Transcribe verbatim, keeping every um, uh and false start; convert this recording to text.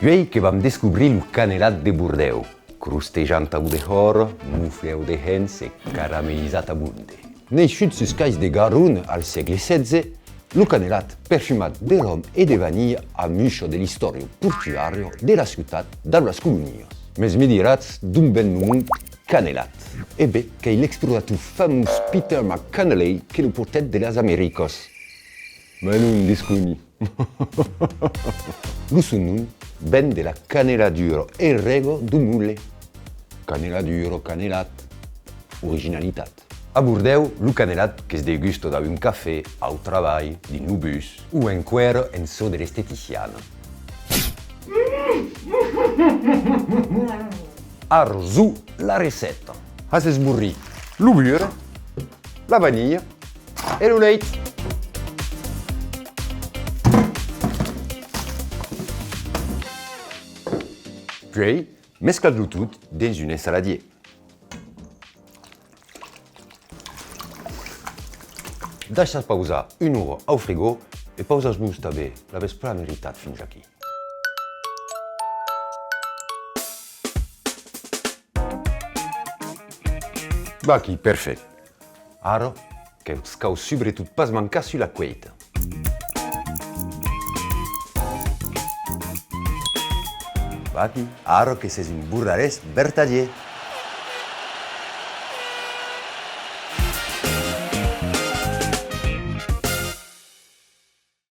Uèi que vam descobrir lo canelat de Bordèu, crostejant au dehòra, moflèu dehens e caramelizat abonde. Neishut sus cais de Garonne al sègle setze, lo canelat, perfumat de rom e de vanilha, amuisha de l'istòria portuària de la ciutat dab las colonias. Mès me diratz, d'ont ven lo nom canelat? E ben, qu'ei l'explorator famós Peter McConnelley que lo portèt de las Americas. Mas non, desconi. Lo son nom ven de la caneladura e rega dau mole. Caneladura, canelat, originalitat. A Bordèu, lo canelat que's degusta dab un cafè, au trabalh, dins lo bus o enqüèra en çò de l'esteticiana. Ara zo la recèpta. Has esborrit lo burre, la vanilha e lo lèit. Puèi, mesclatz lo tot dens un ensaladièr. Daishas pausar una ora au frigo e pausatz-vos tanben, l'avètz plan meritat fins aquí. Vaquí, perfèit. Ara, que'vs cau subretot pas mancar sus la cuèita. Vaquí, ara que sètz un bordarés vertadièr.